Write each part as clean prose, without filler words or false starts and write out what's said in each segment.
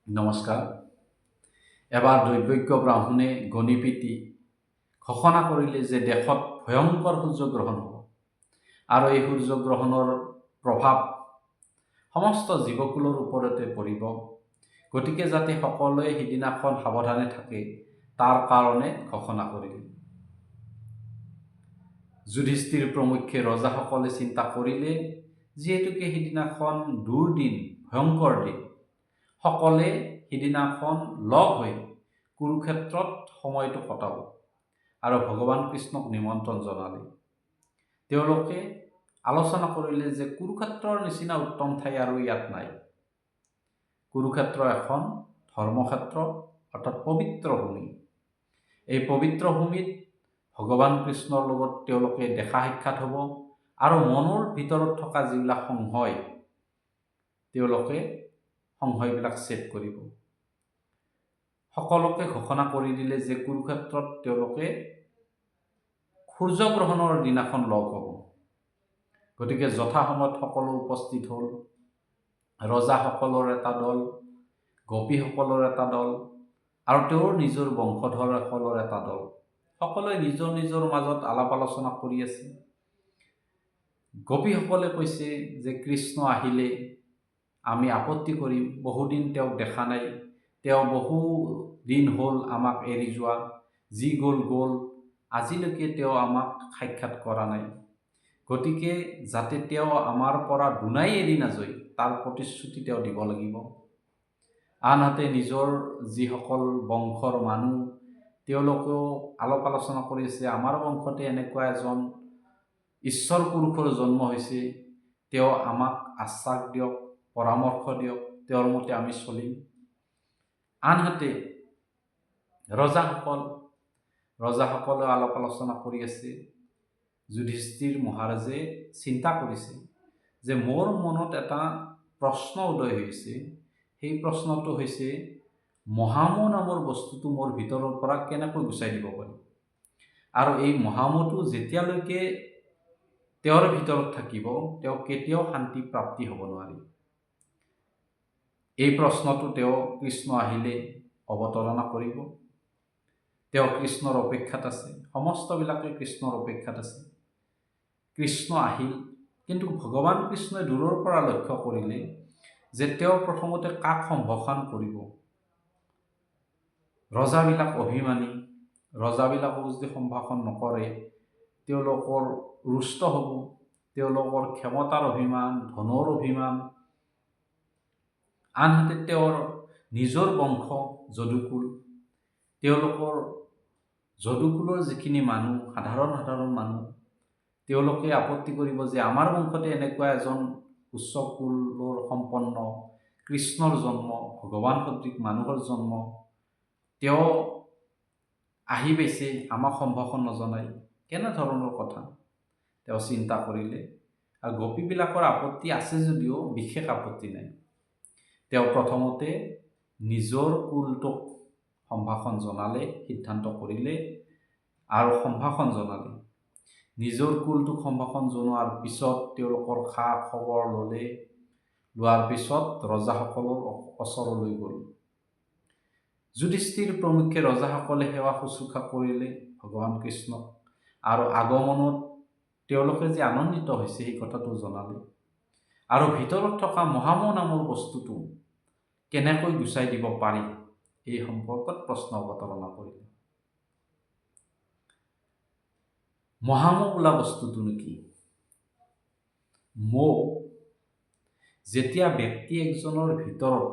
নমস্কাৰ। এবাৰ দৈৱজ্ঞ ব্ৰাহ্মণে গণি পিটি ঘোষণা কৰিলে যে দেশত ভয়ংকৰ সূৰ্যগ্ৰহণ হ'ব আৰু এই সূৰ্যগ্ৰহণৰ প্ৰভাৱ সমস্ত জীৱকুলৰ ওপৰতে পৰিব। গতিকে যাতে সকলোৱে সিদিনাখন সাৱধানে থাকে, তাৰ কাৰণে ঘোষণা কৰিলে। যুধিষ্ঠিৰ প্ৰমুখ্যে ৰজাসকলে চিন্তা কৰিলে, যিহেতুকে সিদিনাখন দুৰ্দিন, ভয়ংকৰ দিন, সকলোৱে সিদিনাখন লগ হৈ কুৰুক্ষেত্ৰত সময়টো কটাব আৰু ভগৱান কৃষ্ণক নিমন্ত্ৰণ জনালে। তেওঁলোকে আলোচনা কৰিলে যে কুৰুক্ষেত্ৰৰ নিচিনা উত্তম ঠাই আৰু ইয়াত নাই। কুৰুক্ষেত্ৰ এখন ধৰ্মক্ষেত্ৰ, অৰ্থাৎ পবিত্ৰ ভূমি। এই পবিত্ৰ ভূমিত ভগৱান কৃষ্ণৰ লগত তেওঁলোকে দেখা সাক্ষাৎ হ'ব আৰু মনৰ ভিতৰত থকা যিবিলাক সংশয়, তেওঁলোকে সংশয়বিলাক ছেদ কৰিব। সকলোকে ঘোষণা কৰি দিলে যে কুৰুক্ষেত্ৰত তেওঁলোকে সূৰ্যগ্ৰহণৰ দিনাখন লগ হ'ব। গতিকে যথাসময়ত সকলো উপস্থিত হ'ল। ৰজাসকলৰ এটা দল, গোপীসকলৰ এটা দল আৰু তেওঁৰ নিজৰ বংশধৰসকলৰ এটা দল। সকলোৱে নিজৰ নিজৰ মাজত আলাপ আলোচনা কৰি আছে। গোপীসকলে কৈছে যে কৃষ্ণ আহিলে আমি আপত্তি কৰিম, বহুদিন তেওঁক দেখা নাই, তেওঁ বহু দিন হ'ল আমাক এৰি যোৱা, যি গ'ল গ'ল, আজিলৈকে তেওঁ আমাক সাক্ষাৎ কৰা নাই। গতিকে যাতে তেওঁ আমাৰ পৰা দুনাই এৰি নাযায়, তাৰ প্ৰতিশ্ৰুতি তেওঁ দিব লাগিব। আনহাতে নিজৰ যিসকল বংশৰ মানুহ, তেওঁলোকেও আলাপ আলোচনা কৰি আছে, আমাৰ বংশতে এনেকুৱা এজন ঈশ্বৰ পুৰুষৰ জন্ম হৈছে, তেওঁ আমাক আশ্বাস দিয়ক, পৰামৰ্শ দিয়ক, তেওঁৰ মতে আমি চলিম। আনহাতে ৰজাসকলেও আলাপ আলোচনা কৰি আছে। যুধিষ্ঠিৰ মহাৰাজে চিন্তা কৰিছে যে মোৰ মনত এটা প্ৰশ্ন উদয় হৈছে। সেই প্ৰশ্নটো হৈছে, মহামোহ নামৰ বস্তুটো মোৰ ভিতৰৰ পৰা কেনেকৈ গুচাই দিব পাৰি? আৰু এই মহামোহটো যেতিয়ালৈকে তেওঁৰ ভিতৰত থাকিব, তেওঁ কেতিয়াও শান্তি প্ৰাপ্তি হ'ব নোৱাৰে। এই প্ৰশ্নটো তেওঁ কৃষ্ণ আহিলে অৱতাৰণা কৰিব। তেওঁ কৃষ্ণৰ অপেক্ষাত আছে, সমস্তবিলাকে কৃষ্ণৰ অপেক্ষাত আছে। কৃষ্ণ আহিল, কিন্তু ভগৱান কৃষ্ণই দূৰৰ পৰা লক্ষ্য কৰিলে যে তেওঁ প্ৰথমতে কাক সম্ভাষণ কৰিব। ৰজাবিলাক অভিমানী, ৰজাবিলাকক যদি সম্ভাষণ নকৰে, তেওঁলোকৰ ৰুষ্ট হ'ব, তেওঁলোকৰ ক্ষমতাৰ অভিমান, ধনৰ অভিমান। আনহাতে তেওঁৰ নিজৰ বংশ যদুকুল, তেওঁলোকৰ যদুকুলৰ যিখিনি মানুহ, সাধাৰণ সাধাৰণ মানুহ, তেওঁলোকে আপত্তি কৰিব যে আমাৰ বংশতে এনেকুৱা এজন উচ্চ কুলৰ সম্পন্ন কৃষ্ণৰ জন্ম, ভগৱান সদৃশ মানুহৰ জন্ম, তেওঁ আহি পাইছে, আমাক সম্ভাষণ নজনাই, কেনেধৰণৰ কথা? তেওঁ চিন্তা কৰিলে আৰু গোপীবিলাকৰ আপত্তি আছে যদিও বিশেষ আপত্তি নাই। তেওঁ প্ৰথমতে নিজৰ কুলটোক সম্ভাষণ জনালে, সিদ্ধান্ত কৰিলে আৰু সম্ভাষণ জনালে। নিজৰ কুলটোক সম্ভাষণ জনোৱাৰ পিছত তেওঁলোকৰ খা খবৰ ল'লে। লোৱাৰ পিছত ৰজাসকলৰ ওচৰলৈ গ'ল। যুধিষ্ঠিৰ প্ৰমুখ্যে ৰজাসকলে সেৱা শুশ্ৰূষা কৰিলে ভগৱান কৃষ্ণক আৰু আগমনত তেওঁলোকে যে আনন্দিত হৈছে, সেই কথাটো জনালে আৰু ভিতৰত থকা মহামোহ নামৰ বস্তুটো কেনেকৈ গুচাই দিব পাৰি, এই সম্পৰ্কত প্ৰশ্ন অৱতাৰণা কৰিলে। মহামোহ বোলা বস্তুটোনো কি? মোহ যেতিয়া ব্যক্তি একজনৰ ভিতৰত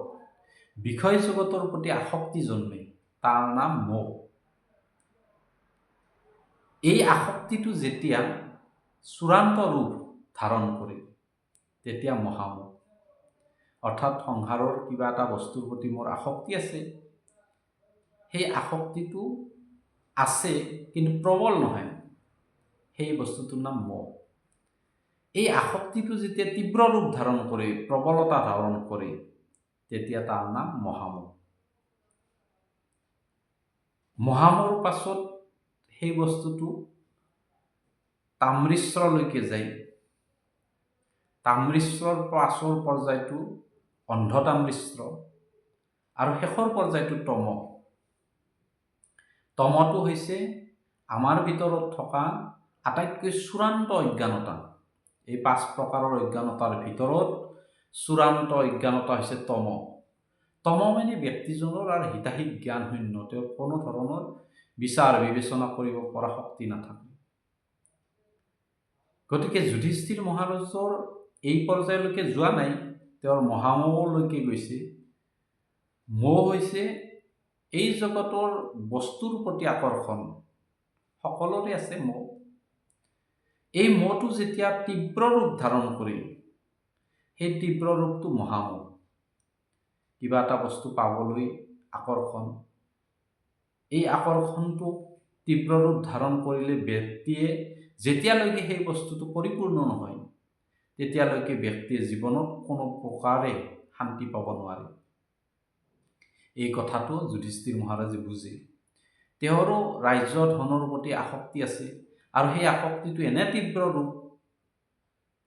বিষয় জগতৰ প্ৰতি আসক্তি জন্মে, তাৰ নাম মোহ। এই আসক্তিটো যেতিয়া চূড়ান্ত ৰূপ ধাৰণ কৰে, তেতিয়া মহামোহ। অৰ্থাৎ সংসাৰৰ কিবা এটা বস্তুৰ প্ৰতি মোৰ আসক্তি আছে, সেই আসক্তিটো আছে কিন্তু প্ৰবল নহয়, সেই বস্তুটোৰ নাম মোহ। এই আসক্তিটো যেতিয়া তীব্ৰ ৰূপ ধাৰণ কৰে, প্ৰবলতা ধাৰণ কৰে, তেতিয়া তাৰ নাম মহামোহ। মহামোহৰ পাছত সেই বস্তুটো তাম্ৰিশ্ৰলৈকে যায়। তাম্ৰিশ্ৰৰ পাছৰ পৰ্যায়টো অন্ধতাম্ৰিশ্ৰ। আৰু শেষৰ পৰ্যায়টো তম। তমটো হৈছে আমাৰ ভিতৰত থকা আটাইতকৈ চূড়ান্ত অজ্ঞানতা। এই পাঁচ প্ৰকাৰৰ অজ্ঞানতাৰ ভিতৰত চূড়ান্ত অজ্ঞানতা হৈছে তম। তম মানে ব্যক্তিজনৰ আৰু হিতাহিত জ্ঞান শূন্য, তেওঁ কোনো ধৰণৰ বিচাৰ বিবেচনা কৰিব পৰা শক্তি নাথাকে। গতিকে যুধিষ্ঠিৰ মহাৰাজৰ এই পৰ্যায়লৈকে যোৱা নাই, তেওঁৰ মহামোহলৈকে গৈছে। মোহ হৈছে এই জগতৰ বস্তুৰ প্ৰতি আকৰ্ষণ, সকলোৰে আছে মোহ। এই মোহটো যেতিয়া তীব্ৰ ৰূপ ধাৰণ কৰে, সেই তীব্ৰ ৰূপটো মহামোহ। কিবা এটা বস্তু পাবলৈ আকৰ্ষণ, এই আকৰ্ষণটো তীব্ৰ ৰূপ ধাৰণ কৰিলে ব্যক্তিয়ে যেতিয়ালৈকে সেই বস্তুটো পৰিপূৰ্ণ নহয়, তেতিয়ালৈকে ব্যক্তিয়ে জীৱনত কোনো প্ৰকাৰে শান্তি পাব নোৱাৰে। এই কথাটো যুধিষ্ঠিৰ মহাৰাজে বুজে। তেওঁৰো ৰাজ্য ধনৰ প্ৰতি আসক্তি আছে আৰু সেই আসক্তিটো এনে তীব্ৰ ৰূপ,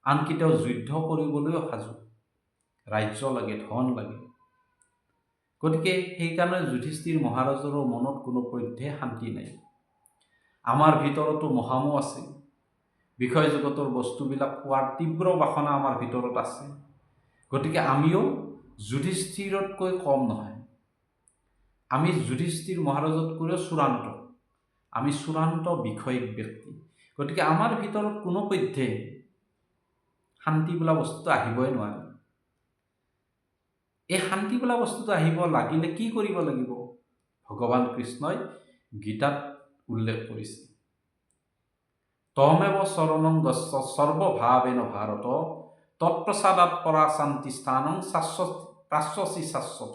আনকি তেওঁ যুদ্ধ কৰিবলৈও সাজু। ৰাজ্য লাগে, ধন লাগে। গতিকে সেইকাৰণে যুধিষ্ঠিৰ মহাৰাজৰো মনত কোনো পধ্যে শান্তি নাই। আমাৰ ভিতৰতো মহামোহ আছে। বিষয় জগতৰ বস্তুবিলাক পোৱাৰ তীব্ৰ বাসনা আমাৰ ভিতৰত আছে। গতিকে আমিও যুধিষ্ঠিৰতকৈ কম নহয়, আমি যুধিষ্ঠিৰ মহাৰাজতকৈও চূড়ান্ত, আমি চূড়ান্ত বিষয়িক ব্যক্তি। গতিকে আমাৰ ভিতৰত কোনো পধ্যে শান্তি বোলা বস্তুটো আহিবই নোৱাৰে। এই শান্তি বোলা বস্তুটো আহিব লাগিলে কি কৰিব লাগিব? ভগৱান কৃষ্ণই গীতাত উল্লেখ কৰিছে, ত্বমেৱ শৰণং গচ্ছ সৰ্বভাৱেন ভাৰত তৎপ্ৰসাদাত পৰাং শান্তি স্থানং প্ৰাপ্স্যসি শাশ্বত।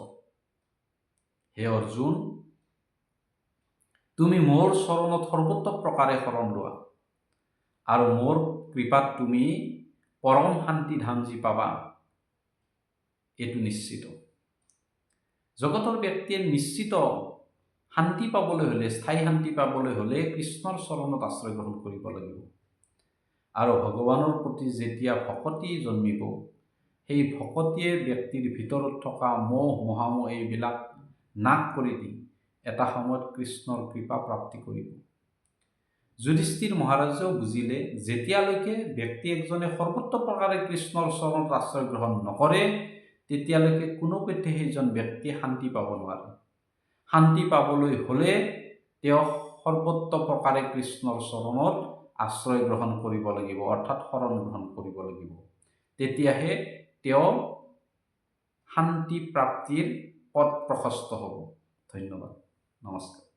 হে অৰ্জুন, তুমি মোৰ চৰণত সৰ্বত্ৰ প্ৰকাৰে শৰণ লোৱা আৰু মোৰ কৃপাত তুমি পৰম শান্তি ধাম যি পাবা, এইটো নিশ্চিত। জগতৰ ব্যক্তিয়ে নিশ্চিত শান্তি পাবলৈ হ'লে, স্থায়ী শান্তি পাবলৈ হ'লে কৃষ্ণৰ চৰণত আশ্ৰয় গ্ৰহণ কৰিব লাগিব। আৰু ভগৱানৰ প্ৰতি যেতিয়া ভকতি জন্মিব, সেই ভকতিয়ে ব্যক্তিৰ ভিতৰত থকা মোহ মহামোহ এইবিলাক নাশ কৰি দি এটা সময়ত কৃষ্ণৰ কৃপা প্ৰাপ্তি কৰিব। যুধিষ্ঠিৰ মহাৰাজেও বুজিলে, যেতিয়ালৈকে ব্যক্তি এজনে সৰ্বত্ৰ প্ৰকাৰে কৃষ্ণৰ চৰণত আশ্ৰয় গ্ৰহণ নকৰে, তেতিয়ালৈকে কোনোপধ্যে সেইজন ব্যক্তিয়ে শান্তি পাব নোৱাৰে। শান্তি পাবলৈ হ'লে তেওঁ সৰ্বত্ৰ প্ৰকাৰে কৃষ্ণৰ চৰণত আশ্ৰয় গ্ৰহণ কৰিব লাগিব, অৰ্থাৎ শৰণ গ্ৰহণ কৰিব লাগিব। তেতিয়াহে তেওঁ শান্তি প্ৰাপ্তিৰ পথ প্ৰশস্ত হ'ব। ধন্যবাদ, নমস্কাৰ।